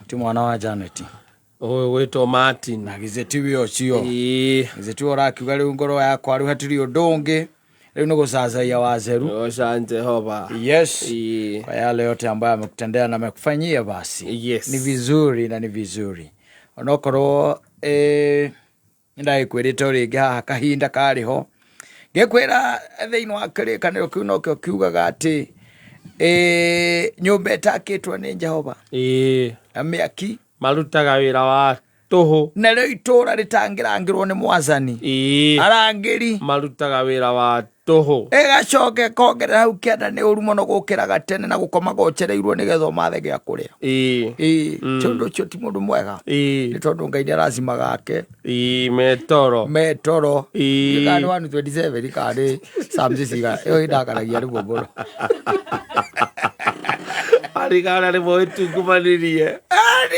Ti mwana wa Janet. Ũyũ gwĩtwo Martin. Na githĩ tiwe ũcio? Ĩĩ. Githĩ tiwe ũrakiuga rĩu ngoro yakwa rĩu hatirĩ ũndũ ũngĩ, rĩu nĩ gũcacaia waceru. Goca Jehova. Yes. Ĩĩ. Kwa yale yote ambayo amekutendea na amekufanyia basi. Yes. Ni vizuri na ni vizuri. Onokorwo eh, nĩndagĩkwĩrĩte o rĩngĩ haha kahinda karĩ ho ngĩkwĩra thĩinĩ wa kĩrĩkanĩro kĩu nokĩo kiugaga atĩ eh, nyũmba ĩtakĩtwo nĩ Jehova Ĩĩ. na mĩaki Marutaga wĩra wa tũhũ. Narĩo itũũra rĩtangĩrangĩrwo nĩ mwathani. Ĩĩ. Arangĩri. Marutaga wĩra wa tũhũ. Ĩgacoka ĩkongerera hau kĩanda nĩ ũru mũno gũkĩraga tene na gũkomaga ũcereirwo nĩgetha ũmathe gĩa kũrĩa. Ĩĩ. Ĩĩ. Tondũ ũcio ti mũndũ mwega. Ĩĩ. Nĩ tondũ Ngai nĩ aracimaga ake. Ĩĩ metoro. Metoro. Ĩĩ. Kana nĩ 127 kana nĩ Psalms cigana. Ĩyo ĩndakaragia rĩmwe mũno. Arigana rĩmwe wĩtungumanirie.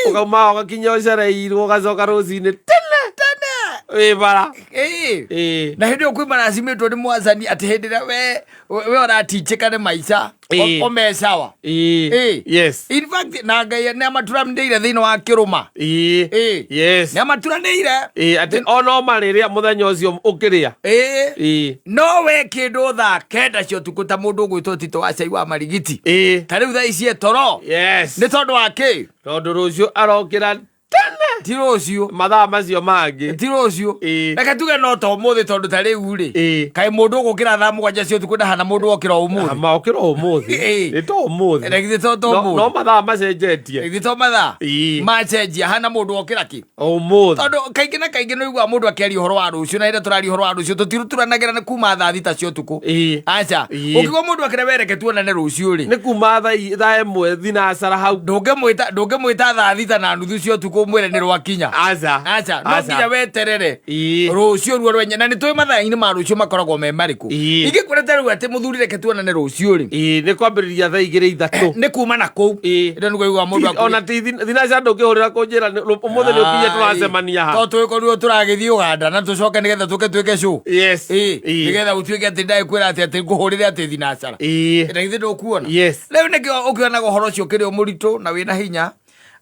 Ũkauma ũgakinya ũcereirwo ũgacoka rũcinĩ tene. Tene. Wĩ bara. Ĩĩ. Ĩĩ. Na hĩndĩ ĩyo kwĩ maracimĩtwo nĩ mwathani atĩ hĩndĩ ĩrĩa we we ũratinjĩka nĩ maica Ĩĩ. o me sawa. Ĩĩ. Ĩĩ. Yes. In fact na Ngai nĩ amaturanĩire thĩinĩ wa kĩrũma. Ĩĩ. Ĩĩ. Yes. Nĩ amaturanĩire. Ĩĩ atĩ ona ũmarĩrĩa mũthenya ũcio ũkĩrĩa. Ĩĩ. Ĩĩ. No we kĩndũ thaa kenda cia ũtukũ ta mũndũ ũgwĩtwo Tito wa cai wa marigiti. Ĩĩ. Ta rĩu thaa ici e toro. Yes. Nĩ tondũ wa kĩ? Tondũ rũciũ arokĩra tene. Ti rũciũ. Mathaa macio mangĩ. Ti rũciũ. Ĩĩ. Reke tuge no ta ũmũthĩ tondũ ta rĩu rĩ. Ĩĩ. Kaĩ mũndũ ũgũkĩra thaa mũgwanja cia ũtukũ ndahana mũndũ wokĩra ũmũthĩ. Ma okĩra ũmũthĩ. Ĩĩ. Nĩ ta ũmũthĩ. Na githĩ to ta No- ũmũthĩ. No mathaa macenjetie. Githĩ to mathaa. Ĩĩ. Macenjia hana mũndũ wokĩra kĩ? Ũmũthĩ. Tondũ kaingĩ na kaingĩ nĩ ũiguaga mũndũ akĩaria ũhoro wa rũciũ na hĩndĩ tũraria ũhoro wa rũciũ tũtiruturanagĩra nĩ kuma thaa thita cia ũtukũ. Ĩĩ. Aca. Ĩĩ. Ũngĩigua mũndũ akĩra we reke tuonane rũciũ rĩ. Nĩ kuma thaa i- thaa ĩmwe thinacara hau. Ndũngĩmwĩta ndũngĩmwĩta thaa thita na nuthu cia ũtukũ ũmwĩre nĩ rwakinya. Aca. Aca. No nginya weterere. Ĩĩ. Rũciũ ruo rwenye na nĩ tũĩ mathaa-inĩ ma rũciũ makoragwo me marĩkũ. Ĩĩ. Ingĩkwĩra ta rĩu atĩ mũthuri reke tuonane rũciũ rĩ. Ĩĩ nĩ kwambĩrĩria thaa igĩrĩ ithatũ. Nĩ kuma na kũu. Ĩĩ. Ĩno nĩguo ũiguaga mũndũ akĩuga- Ona ti thinacara ndũngĩhũrĩra kũnjĩra nĩ- ũmũthĩ nĩ ũkinye tũracemania ha. To twĩkorirwo tũragĩthiĩ Ũganda na tũcoke nĩgetha tũke twĩke show. Yes. Ĩĩ. Ĩĩ. Nĩgetha gũtuĩke atĩ ndagĩkwĩra atĩ atĩ ngũhũrĩre atĩ thinacara. Ĩĩ. Na githĩ ndũkuona? Yes. Rĩu nĩkĩo ũkĩonaga ũhoro ũcio ũkĩrĩ o mũritũ na wĩna hinya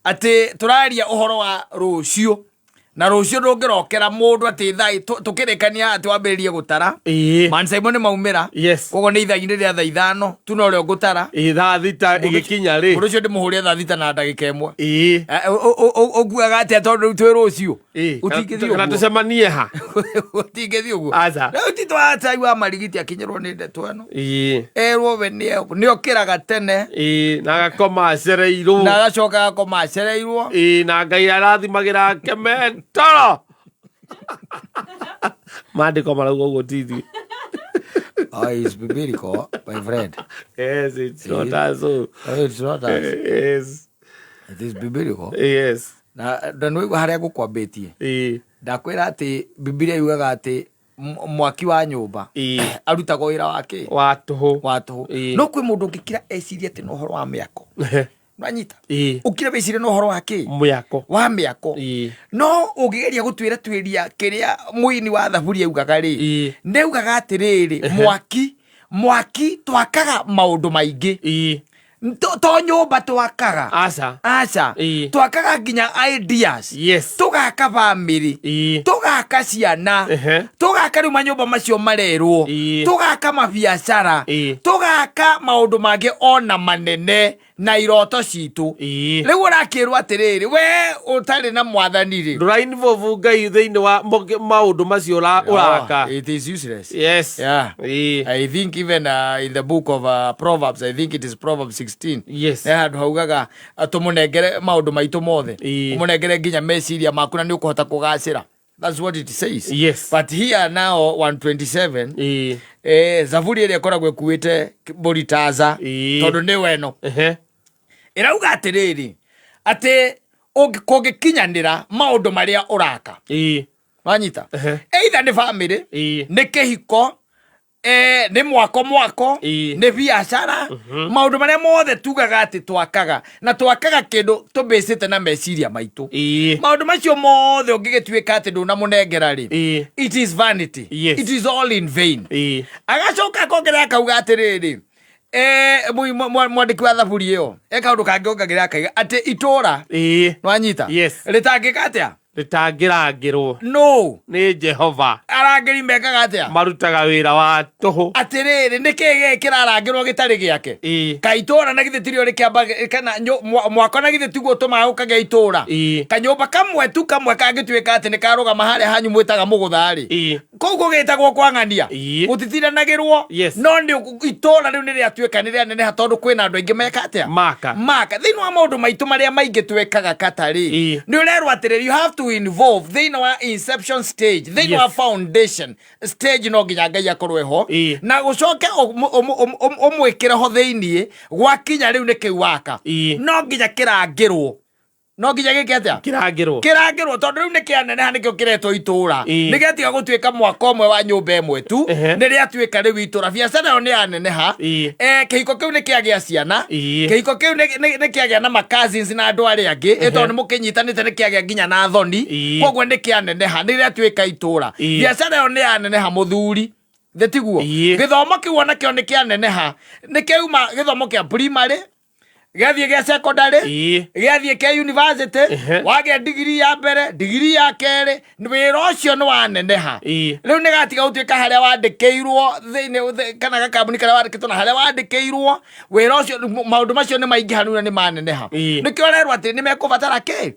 atĩ tũraria ũhoro wa rũciũ na rũciũ ndũngĩrokera mũndũ atĩ thaa tũkĩrĩkania atĩ wambĩrĩrie gũtara. Ĩĩ. Man Simon nĩ maumĩra. Yes. Koguo nĩ ithaa-inĩ rĩa thaa ithano tu no rĩo ngũtara. Ĩĩ thaa thita ĩgĩkinya rĩ. Mũndũ ũcio ndĩmũhũrĩre thaa thita na ndagĩka ĩmwe. Ĩĩ. Eh, Ũkuaga atĩa tondũ rĩu twĩ rũciũ? Ĩĩ. Gũtingĩthiĩ Kana ũguo. tũcemanie ha. Gũtingĩthiĩ ũguo. Aca. Rĩu ti twacai wa marigiti akinyĩrwo nĩ ndeto ĩno. Ĩĩ. Erwo we nĩokĩraga tene. Ĩĩ na agakoma acereirwo. Na agacoka agakoma acereirwo. Ĩĩ na Ngai arathimagĩra ake me toro. Maandĩko marauga ũguo ti ithuĩ. Oh, it's biblical, my friend. Yes, it's not us. Oh. Oh, it's not us. Yes. It is biblical. Yes. Na na nĩwaigua harĩa ngũkwambĩtie. Ĩĩ. Ndakwĩra atĩ Bibilia yugaga atĩ mwaki wa nyũmba arutagwo wĩra wa kĩ? Wa tũhũ. Wa tũhũ. Ĩĩ. No kwĩ mũndũ ũngĩkira ecirie atĩ nĩ ũhoro wa mĩako. Nĩwanyita? Ĩĩ. Ũkire wĩcirie nĩ ũhoro wa kĩ? Mĩako. Wa mĩako. Ĩĩ. No ũngĩgeria gũtuĩra tuĩria kĩrĩa mũini wa thaburi augaga rĩ, Ĩĩ. nĩ augaga atĩrĩrĩ, mwaki mwaki twakaga maũndũ maingĩ. Ĩĩ. To nyũmba twakaga. Aca. Aca. Ĩĩ. Twakaga nginya ideas. Yes. Tũgaka bamĩrĩ. Ĩĩ. Tũgaka ciana. Ehe. Tũgaka rĩu manyũmba macio marerwo. Ĩĩ. Tũgaka mabiacara. Ĩĩ. Tũgaka maũndũ mangĩ ona manene na iroto citũ. Ĩĩ. Rĩu ũrakĩrwo atĩrĩrĩ, we ũtarĩ na mwathani rĩ. Ndũra involve Ngai thĩinĩ wa maũndũ macio ũraka. Oh, it is useless. Yes. Yeah. Ĩĩ. I think even in the book of Proverbs, I think it is Proverbs 16. Yes. Handũ haugaga tũmũnengere maũndũ maitũ mothe. Ĩĩ. Ũmũnengere nginya meciria maku na nĩ ũkũhota kũgacĩra. That's what it says. Yes. But here now 127 Ĩĩ. Zaburi ĩrĩa ĩkoragwo ĩkuĩte mbũri taza Ĩĩ. tondũ nĩ weno. Ehe. Ĩrauga atĩrĩrĩ atĩ kũngĩkinyanĩra maũndũ marĩa ũraka. Ĩĩ. Wanyita? Ehe. Either nĩ family, Ĩĩ. nĩ kĩhiko, nĩ mwako mwako, Ĩĩ. nĩ biacara, maũndũ marĩa mothe tugaga atĩ twakaga, na twakaga kĩndũ tũbĩcĩte na meciria maitũ. Ĩĩ. Maũndũ macio mothe ũngĩgĩtuĩka atĩ ndũnamũnengera rĩ, Ĩĩ. it is vanity. Yes. It is all in vain. Ĩĩ. Agacoka akongerera akauga atĩrĩrĩ, Mwandĩki wa thaburi ĩyo e kaũndũ kangĩ ongagĩrĩra akaiga atĩ itũũra nwanyita Yes. rĩtangĩka atĩa? Rĩtangĩrangĩrwo No nĩ Jehova. Arangĩri mekaga atĩa? Marutaga wĩra wa tũhũ. Atĩrĩrĩ, nĩ kĩĩ gĩkĩ kĩrarangĩrwo gĩtarĩ gĩake? Ka itũũra na githĩ tirio rĩkĩamba kana mwako na githĩ tiguo ũtũmaga gũkagĩa itũũra? Kanyũmba kamwe tu kamwe kangĩtuĩka atĩ nĩ karũgama harĩa hanyu mwĩtaga mũgũtha-rĩ, kũu gũgĩtagwo kwang'ania. Gũtitindanagĩrwo. No nĩ itũũra rĩu nĩ rĩatuĩka nĩ rĩaneneha tondũ kwĩna andũ aingĩ meka atĩa? Maka. Maka. Thĩinĩ wa maũndũ maitũ marĩa maingĩ twĩkaga katarĩ, nĩ ũrerwo atĩrĩrĩ, you have to involve thĩinĩ wa inception stage, thĩinĩ wa foundation stage, no nginya Ngai akorwo eho na gũcoke ũmwĩkĩre ho thĩiniĩ. Gwakinya rĩu nĩ kĩu waka, no nginya kĩrangĩrwo, no nginya gĩke atĩa? Kĩrangĩrwo. Kĩrangĩrwo, tondũ rĩu nĩ kĩaneneha, nĩkĩo kĩretwo itũũra. Nĩ gĩatiga gũtuĩka mwaka ũmwe wa nyũmba ĩmwe tu. Nĩ rĩatuĩka rĩu itũũra. Biacara ĩyo nĩ yaneneha. Kĩhiko kĩu nĩ kĩagĩa ciana. Kĩhiko kĩu nĩ kĩagĩa na ma cousins na andũ arĩa angĩ. Tondũ nĩ mũkĩnyitanĩte, nĩ kĩagĩa nginya na thoni. Koguo nĩ kĩaneneha, nĩ rĩatuĩka itũũra. Biacara ĩyo nĩ yaneneha, mũthuri, thĩ tiguo? Gĩthomo kĩu onakĩo nĩ kĩaneneha, nĩ kĩauma gĩthomo kĩa primary, gĩathiĩ gĩa secondary, gĩathiĩ kĩa university. Wagĩa digiri ya mbere, digiri ya kerĩ, wĩra ũcio nĩ waneneha. Rĩu nĩ gatiga gũtuĩka harĩa wandĩkĩirwo thĩinĩ kana gakambuni karĩa wandĩkĩtwo na harĩa wandĩkĩirwo wĩra ũcio. Maũndũ macio nĩ maingĩha rĩu na nĩ maneneha. Nĩkĩo ũrerwo atĩ nĩ mekũbatara kĩ?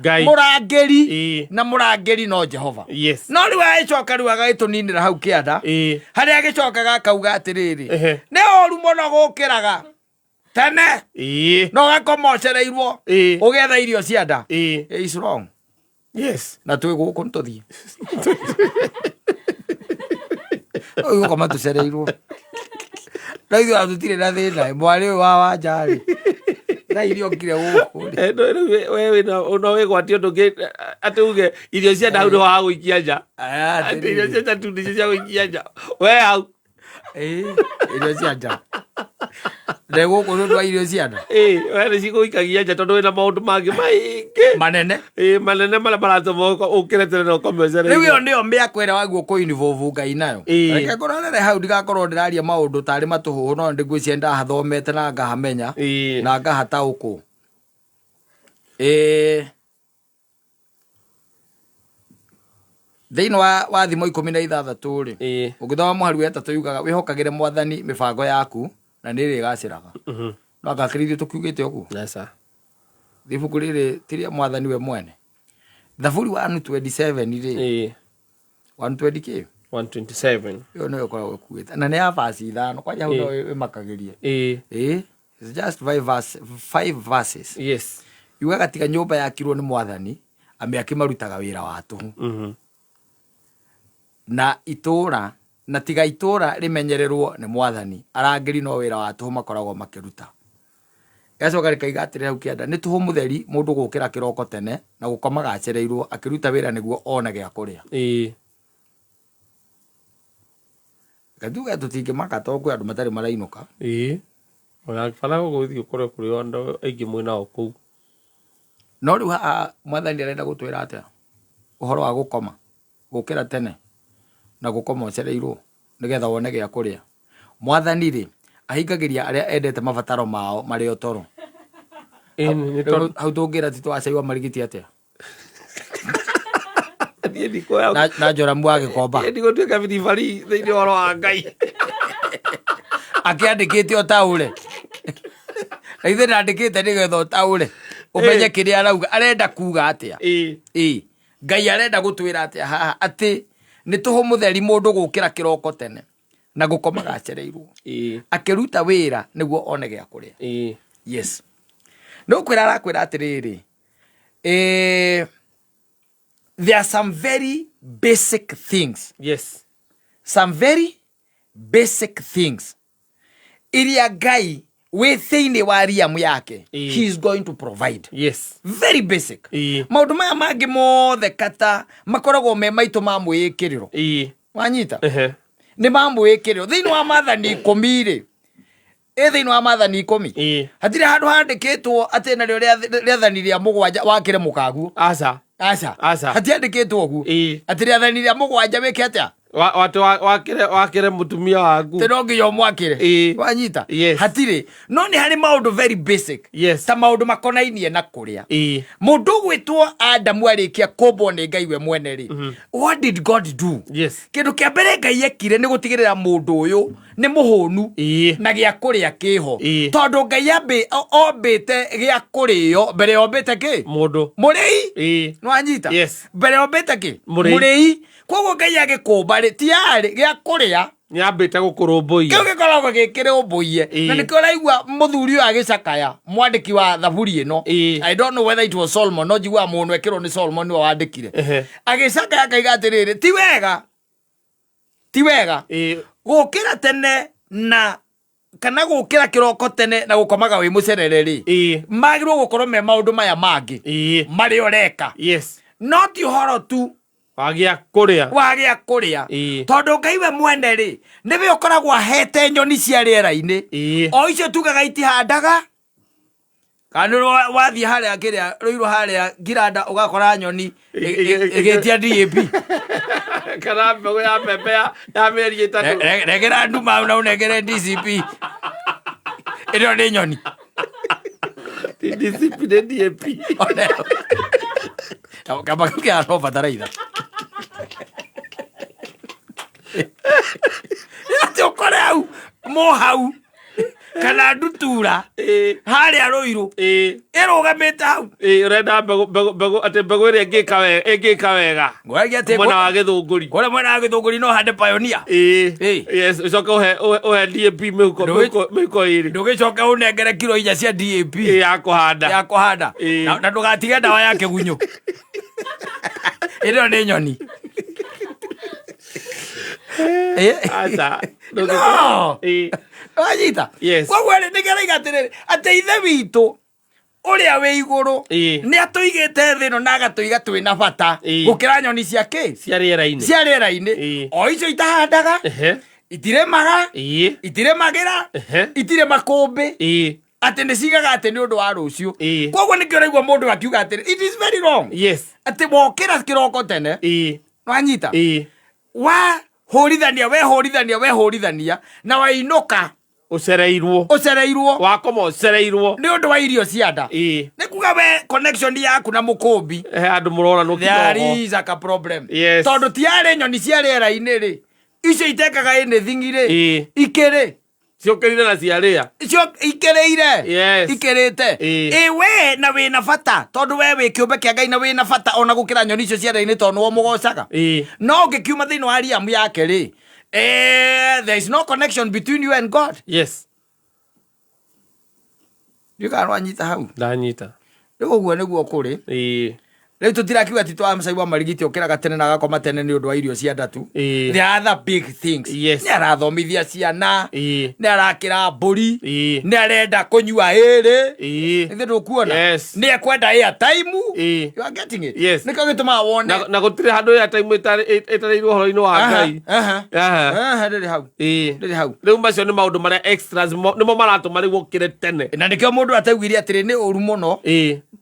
Ngai. Mũrangĩri. Na mũrangĩri no Jehova. No rĩu agĩcoka rĩu agagĩtũninĩra hau kĩanda harĩa agĩcokaga akauga atĩrĩrĩ, nĩ ũru mũno gũkĩraga tene na ũgakoma ũcereirwo ũgĩetha irio cia nda. Is wrong. Na twĩ gũkũ nĩ tũthiĩ rĩu gũkoma tũcereirwo, no ithuĩ ona tũtirĩ na thĩna. Mwarĩ ũyũ wa wanja-rĩ, thaa iria okire gũkũ rĩ. No rĩu we wĩna no wĩgwatie ũndũ ũngĩ atĩ uge irio cia nda hau nĩ wa gũikia nja. Aya, Atĩ irio atĩrĩrĩ. cia nja tu nĩcio cia gũikia nja we hau. Ĩĩ, irio cia nja ndĩ gũkũ nĩ ũndũ wa irio cia nda. Ĩĩ, we nĩ cigũikagia nja tondũ wĩna maũndũ mangĩ maingĩ manene. Ĩĩ, manene marĩa maratũma ũkĩre tene na ũkome Rĩu ĩyo ũcereirwo. nĩyo mĩako ĩrĩa waguo kũ involve Ngai nayo. Reke ngũrorere hau ndigakorwo ndĩraria maũndũ tarĩ matũhũhũ, no ndĩngwĩciria ndahathomete na ngahamenya na ngahataũkwo. Ĩĩ, thĩinĩ wa thimo 16 rĩ, ũngĩthoma mũhari wa 3, yugaga wĩhokagĩre mwathani mĩbango yaku na nĩ ĩrĩgacĩraga. No anga kĩrĩ ithuĩ tũkiugĩte ũguo? Aca. Ibuku rĩrĩ ti rĩa mwathani we mwene. Thaburi 127 rĩ, 120 kĩ? 127. Ĩyo nĩyo ĩkoragwo ĩkuĩte na nĩ ya verse 5 kwanja hau. No ĩmakagĩrie. Ĩĩ, it's just five verse, five verses. Yugaga tiga nyũmba yakirwo nĩ mwathani, amĩaki marutaga wĩra wa tũhũ. Na itũũra na tiga itũũra rĩmenyererwo nĩ mwathani, arangĩri no wĩra wa tũhũ makoragwo makĩruta. Gacoka rĩkaiga atĩrĩ hau kĩanda, nĩ tũhũ mũtheri mũndũ gũkĩra kĩroko tene na gũkomaga acereirwo akĩruta wĩra nĩguo one gĩa kũrĩa. Reke tuge tũtingĩmaka tondũ kwĩ andũ matarĩ marainũka. Ĩĩ, ona bana gũgũthiĩ ũkore kũrĩ o andũ aingĩ mwĩnao kũu. No rĩu haha mwathani arenda gũtwĩra atĩa ũhoro wa gũkoma, gũkĩra tene na gũkoma ũcereirwo nĩgetha wone gĩa kũrĩa? Mwathani rĩ, ahingagĩria arĩa endete mabataro mao marĩ o toro. Ĩĩ, nĩ tondũ Hau tũngĩra Tito Wacai wa Marigiti atĩa? Niĩ ndikuoya. Na Joramu wa Gĩkomba. Niĩ ndigũtuĩka biribari thĩinĩ wa ũhoro wa Ngai. Akĩandĩkĩte ũtaũre, na ithuĩ ndandĩkĩte nĩgetha ũtaũre ũmenye kĩrĩa arauga, arenda kuga atĩa. Ĩĩ, Ngai arenda gũtwĩra atĩa haha? Atĩ nĩ tũhũ mũtheri mũndũ gũkĩra kĩroko tene na gũkomaga acereirwo akĩruta wĩra nĩguo one gĩa kũrĩa. Yes, nĩ ũkwĩra arakwĩra atĩrĩrĩ, there are some very basic things, some very basic things iria Ngai wĩ thĩinĩ wa riamu yake, he is going to provide. Very basic. Maũndũ maya mangĩ mothe kata makoragwo me maitũ ma mwĩĩkĩrĩro. Wanyita? Nĩ ma mwĩĩkĩrĩro. Thĩinĩ wa maathani 10 rĩ, ĩ thĩinĩ wa maathani 10, hatirĩ handũ handĩkĩtwo atĩ narĩo rĩathani rĩa mũgwanja wakĩre mũkaguo. Aca. Aca. Aca. Hatiandĩkĩtwo ũguo atĩ rĩathani rĩa mũgwanja wĩke atĩa. Atĩ wakĩre mũtumia waku. Tĩ no nginya ũmwakĩre. Wanyita? Yes. Hatirĩ, no nĩ harĩ maũndũ very basic, ta maũndũ makonainie na kũrĩa. Mũndũ ũgwĩtwo Adamu arĩkia kũmbwo nĩ Ngai we mwene rĩ, what did God do? Kĩndũ kĩa mbere Ngai ekire nĩ gũtigĩrĩra mũndũ ũyũ nĩ mũhũnu na gĩa kũrĩa kĩho, tondũ Ngai ombĩte gĩa kũrĩo mbere ombĩte kĩ? Mũndũ. Mũrĩi. Nĩwanyita? Yes. Mbere ombĩte kĩ? Mũrĩi. Mũrĩi. Koguo Ngai agĩkũmba rĩ, ti yarĩ gĩa kũrĩa. Nĩambĩte gũkũrũmbũiya. Kĩu gĩkoragwo gĩkĩrũmbũiye. Na nĩkĩo ũraigua mũthuri ũyũ agĩcakaya, mwandĩki wa thaburi ĩno. I don't know whether it was Solomon, no njiguaga mũno ekĩrwo nĩ Solomon nĩwe wandĩkire. Agĩcakaya akaiga atĩrĩrĩ, ti wega, ti wega gũkĩra tene na kana gũkĩra kĩroko tene na gũkomaga wĩ mũcerere rĩ, magĩrĩirwo gũkorwo me maũndũ maya mangĩ marĩa ũreka, no ti ũhoro tu wagĩa kũrĩa. Wagĩa kũrĩa. Tondũ Ngai we mwene rĩ, nĩwe ũkoragwo ahete nyoni cia rĩera-inĩ, o icio tugaga itihandaga. Kana nĩ wathiĩ harĩa kĩrĩa rũirũ harĩa ngiranda ũgakora nyoni ĩgĩtia DAP kana mbegũ ya mbembe ya mĩeri 3. Regera nduma na ũnengere DCP, ĩno nĩ nyoni. Ti DCP, nĩ DAP. Kamba kau kĩhana bataraitha atĩ ũkore hau mũhau kana ndutura harĩa rũirũ ĩrũgamĩte hau. Ũrenda mbegũ atĩ mbegũ ĩrĩa ĩngĩka wega Ngwaragia atĩ mwena wa Gĩthũngũri. Kũrĩa mwena wa Gĩthũngũri no hande Pioneer. Yes, ũcoke ũhe DAP mĩhuko 2. Ndũgĩcoke ũnengere kiro 4 cia DAP ya kũhanda. Ya kũhanda. Na ndũgatige ndawa ya kĩgunyũ, ĩno nĩ nyoni. Aca. No. Wanyita? Yes. Koguo rĩ, nĩkĩo arauga atĩrĩrĩ, atĩ Ithe witũ ũrĩa wĩ igũrũ nĩ atũigĩte thĩ ĩno na agatũiga twĩ na bata gũkĩra nyoni cia kĩ? Cia rĩera-inĩ. Cia rĩera-inĩ, o icio itahandaga, itirĩmaga, itirĩmagĩra, itirĩ makũmbĩ, atĩ nĩ cigaga atĩ nĩ ũndũ wa rũciũ. Koguo nĩkĩo ũraigua mũndũ akiuga atĩrĩ, it is very wrong atĩ wokĩra kĩroko tene, wanyita, wahũrithania, wehũrithania, wehũrithania na wainũka ũcereirwo. Ũcereirwo. Wakoma ũcereirwo. Nĩ ũndũ wa irio cia nda. Nĩ kuga we connection yaku na mũkũmbi he andũ mũronanwo there kidogo. is a problem, tondũ ti arĩ nyoni cia rĩera-inĩ rĩ, icio itekaga anything rĩ, ikĩrĩ ciũkĩrire na ciarĩa. Icio ikĩrĩire. Ikĩrĩte. Ĩ we na wĩna bata, tondũ we wĩ kĩũmbe kĩa Ngai na wĩna bata ona gũkĩra nyoni icio cia rĩera-inĩ, tondũ nĩwe ũmũgocaga. No ũngĩkiuma thĩinĩ wa riamu yake rĩ, there is no connection between you and God. Ndiũĩ kana nĩwanyita hau. Ndanyita. Rĩu ũguo nĩguo kũrĩ. Rĩu tũtirakiuga ti twa Masai wa Marigiti ũkĩraga tene na agakoma tene nĩ ũndũ wa irio cia ndatu. There are other big things. Nĩ arathomithia ciana, nĩ arakĩra mbũri, nĩ arenda kũnyua ĩrĩ. Ithe ndũkuona? Yes. Nĩ ekwenda airtime. You are getting it? Yes. Nĩkĩo gĩtũmaga wone Na gũtirĩ handũ ya time ĩtarĩirwo ũhoro-inĩ wa Ngai. Aha, ndĩrĩ hau. Ndĩrĩ hau. Rĩu macio nĩ maũndũ marĩa extras nĩmo maratũma rĩu ũkĩre tene. Na nĩkĩo mũndũ ataugire atĩrĩ nĩ ũru mũno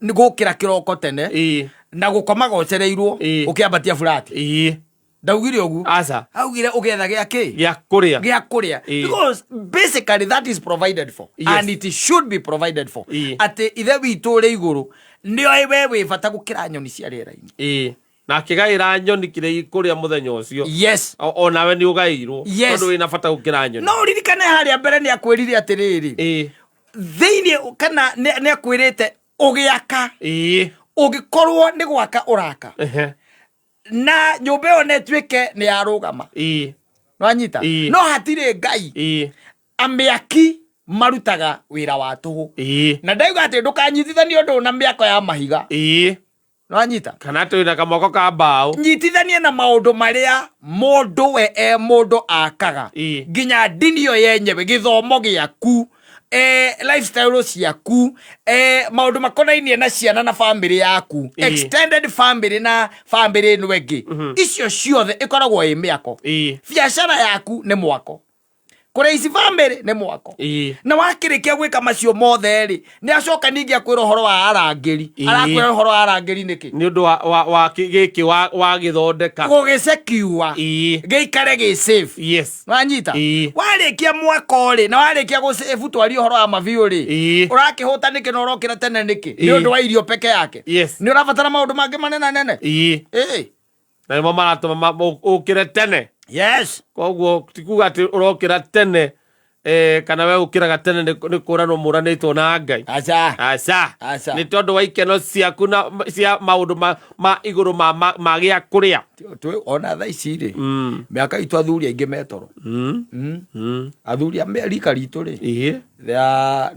nĩ gũkĩra kĩroko tene na gũkomaga ũcereirwo ũkĩambatia burati. Ndaugire ũguo. Aca. Augire ũgetha gĩa kĩ? Gĩa kũrĩa. Gĩa kũrĩa. Because basically that is provided for, and it should be provided for, atĩ Ithe witũ ũrĩ igũrũ nĩoĩ we wĩ bata gũkĩra nyoni cia rĩera-inĩ. Na akĩgaĩra nyoni kĩrĩa ikũrĩa mũthenya ũcio. Onawe nĩ ũgaĩirwo, tondũ wĩna bata gũkĩra nyoni. No ũririkane harĩa mbere nĩ akwĩrire atĩrĩrĩ, thĩinĩ kana nĩ akwĩrĩte ũgĩaka, ũngĩkorwo nĩ gwaka ũraka na nyũmba ĩyo na ĩtuĩke nĩ yarũgama, nwanyita? No hatirĩ Ngai, amĩaki marutaga wĩra wa tũhũ. Na ndauga atĩ ndũkanyitithanie ũndũ na mĩako ya mahiga. Nwanyita? Kana atĩ wĩna kamoko ka mbaũ. Nyitithanie na maũndũ marĩa mũndũ we e mũndũ akaga, nginya ndini ĩyo yenyewe, gĩthomo gĩaku, lifestyle ciaku, maũndũ makonainie na ciana na family yaku, extended family na family ĩno ĩngĩ, icio ciothe ĩkoragwo ĩ mĩako. Biacara yaku nĩ mwako. Kũraise family nĩ mwako. Na wakĩrĩkia gwĩka macio mothe rĩ, nĩ acoka ningĩ akwĩra ũhoro wa arangĩri. Arakwĩra ũhoro wa arangĩri nĩkĩ? Nĩ ũndũ wa gĩkĩ wagĩthondeka. Gũgĩsecure. Gĩikare gĩ safe. Wanyita? Warĩkia mwako rĩ, na warĩkia gũsave, twarie ũhoro wa mabiũ rĩ, ũrakĩhũta nĩkĩ na ũrokĩra tene nĩkĩ? Nĩ ũndũ wa irio peke yake? Yes. Nĩ ũrabatara maũndũ mangĩ manene nene. Na nĩmo maratũma ũkĩre tene. Koguo ti kuga atĩ ũrokĩra tene, kana we ũkĩraga tene nĩ kũranwo mũranĩtwo na Ngai. Aca. Aca. Aca. Nĩ tondũ wa ikeno ciaku na cia maũndũ ma igũrũ ma gĩa kũrĩa. Ona thaa ici rĩ, mĩaka itũ athuri aingĩ metoro. Athuri a rika ritũ rĩ,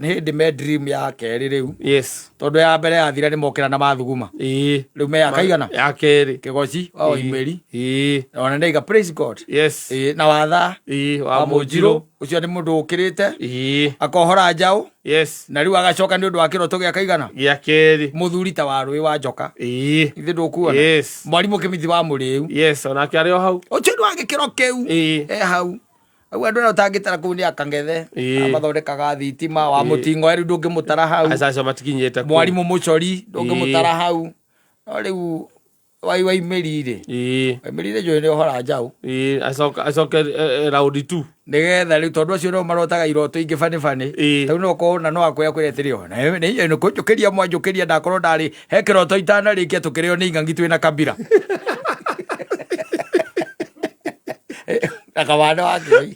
nĩ hĩndĩ me dream ya kerĩ rĩu. Tondũ ya mbere yathira nĩ mokĩra na mathuguma. Rĩu me ya kaigana? Ya kerĩ. Kĩgoci wa Waimĩri. Ona ndaiga praise God. Na watha. Wa Mũnjirũ. Ũcio nĩ mũndũ ũkĩrĩte. Akohora njaũ. Na rĩu agacoka nĩ ũndũ wa kĩroto gĩa kaigana? Gĩa kerĩ. Mũthuri ta wa rũĩ wa njoka. Ithe ndũkuona. Mwarimũ Kĩmithi wa Mũrĩu. Onake arĩ o hau. Ũcio nĩ wa gĩkĩro kĩu. E hau. Hau andũ arĩa ũtangĩtara kũu nĩ akang'ethe. Mathondekaga thitima wa mũtingo rĩu ndũngĩmũtara hau. Aca, acio matikinyĩte kũu. Mwarimũ Mũcori ndũngĩmũtara hau. No rĩu wai Waimĩri rĩ. Waimĩri rĩ njũĩ nĩ ũhora njaũ. Acoke round 2. Nĩgetha rĩu tondũ acio no marotaga iroto ingĩ bani bani. Rĩu no korwo na no akwĩra kwĩra atĩrĩ, ona nĩ nĩ kũnjũkĩria mwanjũkĩria ndakorwo ndarĩ he kĩroto itanarĩkia tũkĩrĩo nĩ ing'ang'i twĩna kabira. Na kamande wa kĩoi.